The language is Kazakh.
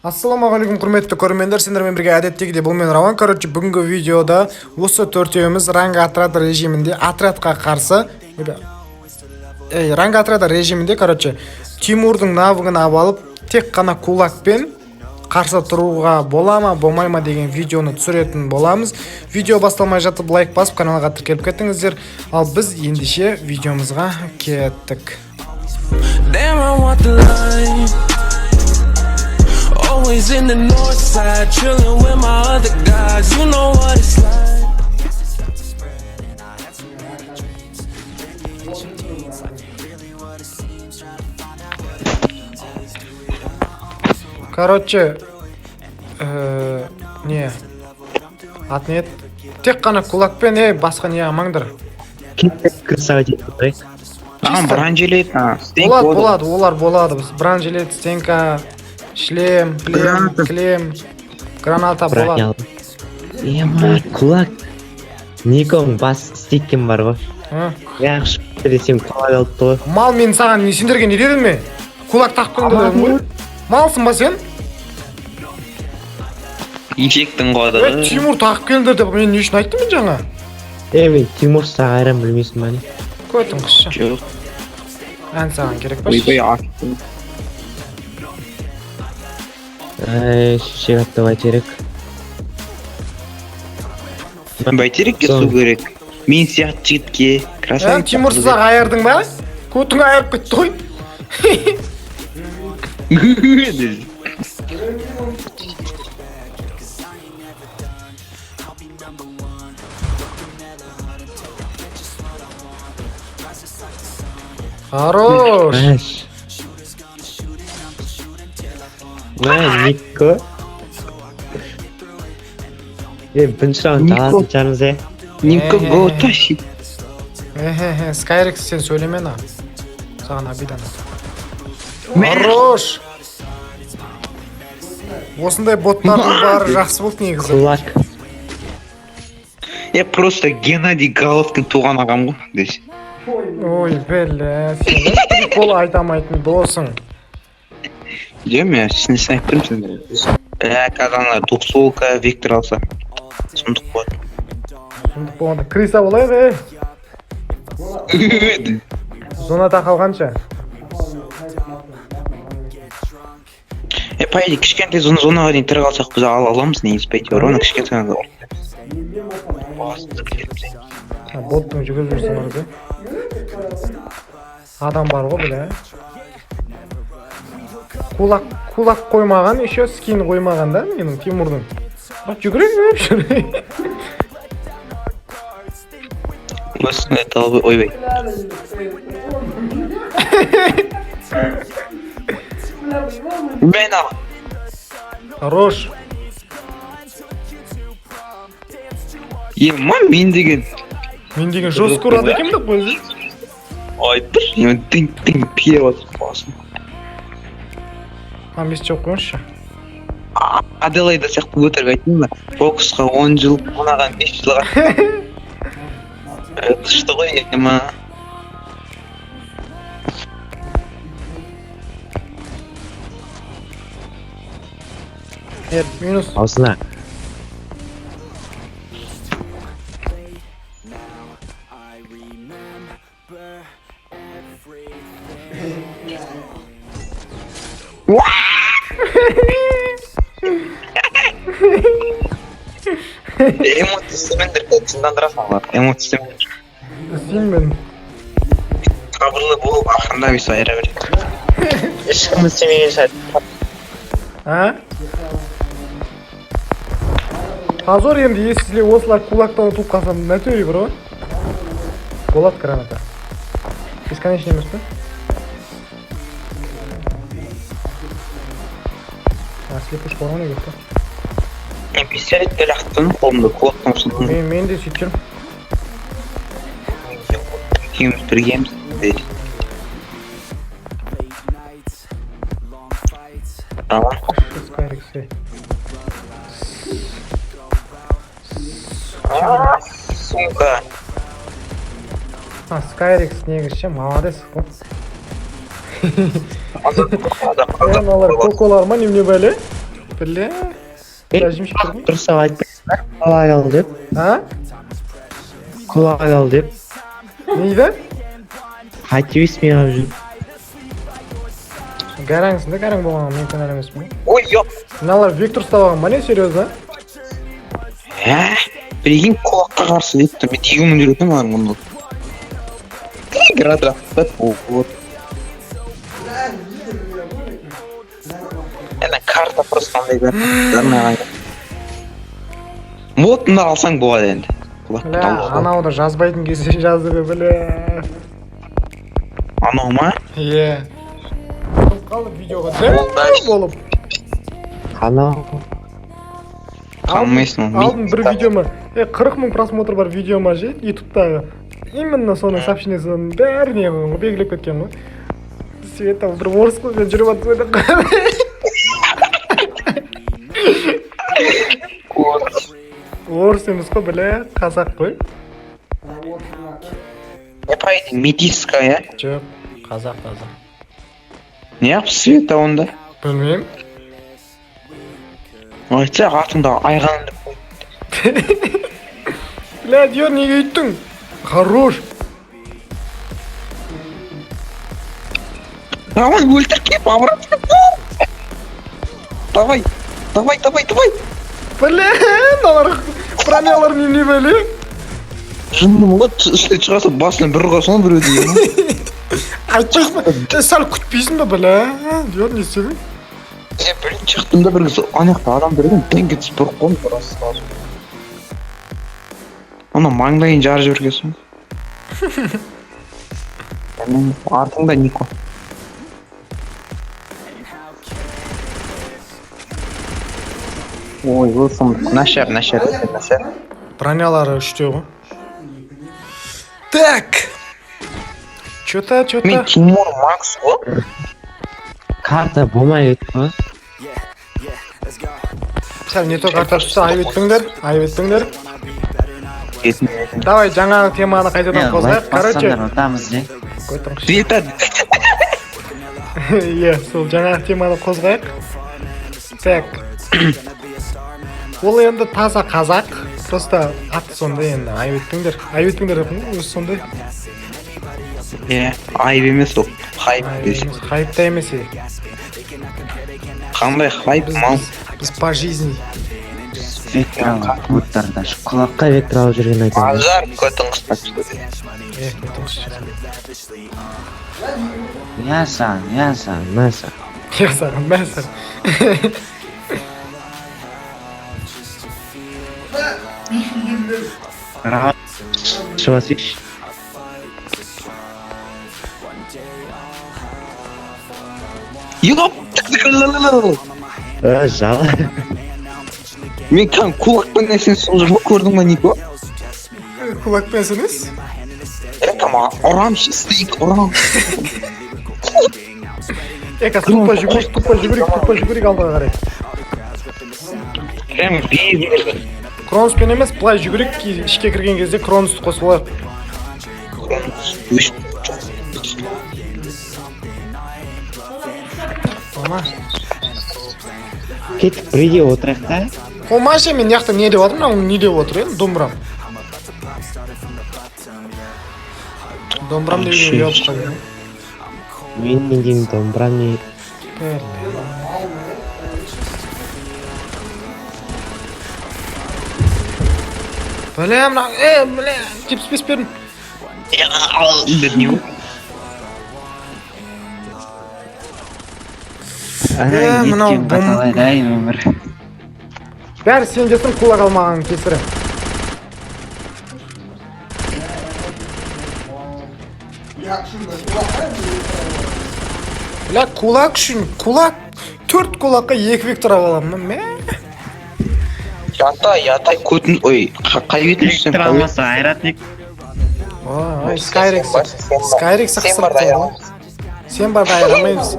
Ассалаумағалейкум, құрметті көрермендер! Сендермен бірге әдеттегідей бұл мен, Рауан. Короче, бүгінгі видеода осы төртеуміз ранг отряд режимінде отрядқа қарсы, ей, ранг отряда режимінде, короче, Тимурдың навыгын алып, тек қана кулакпен қарсы тұруға бола ма, болмай ма деген видеоны түсіретін боламыз. Видео басталмай жатып, лайк басып, каналға тіркеліп кетіңіздер. Ал біз ендеше видеомызға кеттік. Damn, I want the line. Always in the north side, chilling with my other guys. You know what it's like. Короче, не аты не еді, тек қана кулакпен, ей, басқа не алмаңдар. Красавчик етіп. А, бронежилет, а, стенка. Болады, болады, олар болады. Біз бронежилет, стенка, шлем, плем, Граната. Кілем, граната Броня болады. алдым. Ема, кулак. Никоң бас істейкен бар ғой. А? Yaxшы десем, кулак алыпты ғой. Мал, мен саған не, сендерге не дедім мен? Кулак тағып келіңдер дедім ғой. Малсың ба сен? Инжектің Е, қодығы. Тимур тағып келіңдер деп мен не үшін айттым мен жаңа? Е, мен Тимур айран білмейсің ба, не? Көтің қысшы. Жоқ. Ән саған керек па? Ойбай, аттым. Ай, шешек атты бәйтерек. Бәйтерекке су керек. Мен сияқты жігітке Ән красавица. Тимурсыз ақ айырдың ба? Көтің айырып кетті ғой. Хорош. Мәш. Мә, Нико. Е, бірінші раунд Нико. алатын шығармыз, е. Нико го тащи. Эхе, Скайрекс, сен сөйлеме на. Саған обида. Хорош. Осындай боттардың бары жақсы болды негізі. Кулак. Е, просто Геннадий Головкин туған ағам ғой. Десе. Ой, бля, сен прикол айта алмайтын досың. Жоқ, мен шынын айтып тұрмын сендерге. Ә, қазір ана двухстволка Вектор алса. Сұмдық болады. Сұмдық болғанда крыса болайық, ей. Зонада қалғанша. Е, по идее, кішкентай зонаға дейін тірі қалсақ, біз ала аламыз негізі, по идее, ровно кішкентай зонада. А, боттың жүгіріп жүрсің бар да. Адам бар ғой, бля. Кулак, кулак қоймаған, еще скин қоймаған да менің Тимурдың. Бірақ жүгіре беріп жүр. Осындай талбы, ойбай. Мен ал. Хорош. Ема, мен деген. Мен деген жестко ұрады екенмін деп қойды. Ой, бір, ема, тың тың пиеп отыр басым. А, бес жауып қойыңызшы. Аделаида сияқты өтірік айттым ба? Боксқа 10 жыл, мынаған 5 жылға. Күшті ғой, ема. Минус. Аузына. Эмоция істемеңдер, тыңдандырасың олар. Эмоция істемеңдер. Істеймін мен. Сабырлы болып, ақырындап өйстіп айыра береді. Ешкім істемеген шығар. А? Позор енді, если осылар кулактан ұтылып қалсам, в натуре бар ғой. Болады граната. Бесконечный емес пе? А, слепушка бар ғой неге па? Мен пистолетті лақтырдым, қолымда кулактан ұстадым. Мен де сөйтіп жүрмін. Екеуміз біргеміз. Дейді. Рауан. Скайрекс, ей. Сука. А, Скайрекс негізі ше, молодец қой. Азат, Е, мыналар коколар ма, немене бәле? Бля. Ей, Рәжім шекер ғой. Дұрыстап айтпайсың ба? Кулак ал деп. А? Кулак ал деп. Не дейді? Қайтып естімей қалып жүрмін. Гараңсың да, гараң болғанға мен кінәлі емеспін ғой. Ой, ёп. Мыналар Виктор ұстап алған ба не, серьезно? Ә? Прикинь, кулакқа қарсы Виктор. Мен дегенмен үйретемін олар мұны. Град вот. Ана карта просто андай бәрі. Вот мында алсаң болады енді. Кулакты Бля, алуға болады. анауды жазбайтын кезде жазды ғой, бля. Анау ма? Иә. Болып қалды видеоға. Дәу болып. Анау. Танымайсың оны. Алдын бір видеома, 40 мың просмотр бар видеома ше, ютубтағы. Именно соның сообщениесінің бәріне қойған ғой, белгілеп кеткен ғой. Света бір орыс қызбен жүріп жатыр ғой. Орыс емес қой, бля, қазақ қой. Не по идее метиска, иә? Жоқ, қазақ таза. Неғып Света онда? Білмеймін. Айтса атыңды айған деп қой. Бля, Диор, неге үйттің? Хорош. Давай, өлтір кеп, обратно. Давай, давай, давай, давай. Бля, мыналар бронялар не бәле? Жындым ғой, үстіне шығасың, басына бір ұрғасың ғой біреуді. Айтпайсың ба? Сәл күтпейсің ба, бля? Диор, не істедің? Е, білін шықтым да бір кезде ана жақта адам тұр екен, деңге түсіп ұрып қойдым просто сразу. Ана маңдайын жарып жібергенсің. Артыңда Нико. Ой, ол сұмдық. Нашар, нашар, нашар. Бронялары үште ғой. Так. Чё-то, чё-то. Мен Тимур Макс ғой. Карта болмай кетті ғой. Сәл не то карта түсті, айып еттіңдер, айып еттіңдер. Етін. Давай жаңағы теманы қайтадан қозғайық. Короче, ұтамыз же. көтің. Света. Иә, сол жаңағы теманы қозғайық. Так. Ол енді таза қазақ. Просто аты сондай енді, айып еттіңдер. Айып еттіңдер деппін ғой, өзі сондай. Иә, айып емес ол. Хайп Айып десе. емес, хайп та емес е. Қандай хайп, Біз, мал. біз по жизни. Вектор алған боттарда құлаққа вектор алып жүрген айтамын. Азар көтін қыстап. Е, көтің қысты. Я саған, я саған, мә саған. Я саған, мә саған. Шығып алсайшы. Ёп! Жала. Мен кәдімгі кулакпен нәрсені соғып жүрмін ғой, көрдің ба, Нико? Кулакпен сенес? Е, там ұрам, стейк, ұрам. Эка, тупо жүгірейік, тупо жүгірейік, тупо жүгірейік алдыға қарай. Прям без. Кронуспен емес, былай жүгірейік, ішке кірген кезде Кронусты қосып алайық. Ома. Кеттік бірге отырайық та. Қомашы, мен мына жақта не деп жатырмын, мынау не деп отыр енді, домбырам. Домбырам деуге ұялып қалдым. Мен не деймін, домбыра не. Бля. Бля, мына, бля, 75 бердім. Бір не болды? Мынау Неткен баталайды ай өмір. Бәрі сен кесірің, кулак алмаған кесірі. Бля, кулак үшін, кулак, 4 кулакқа 2 вектор ала аламын, мә. Ятай, ятай, көтін, ой, қай бетін түссем? Вектор алмаса айратник. Ой, Скайрекс. Скайрекс Сен барда қысып. Сен барда айырамаймыз.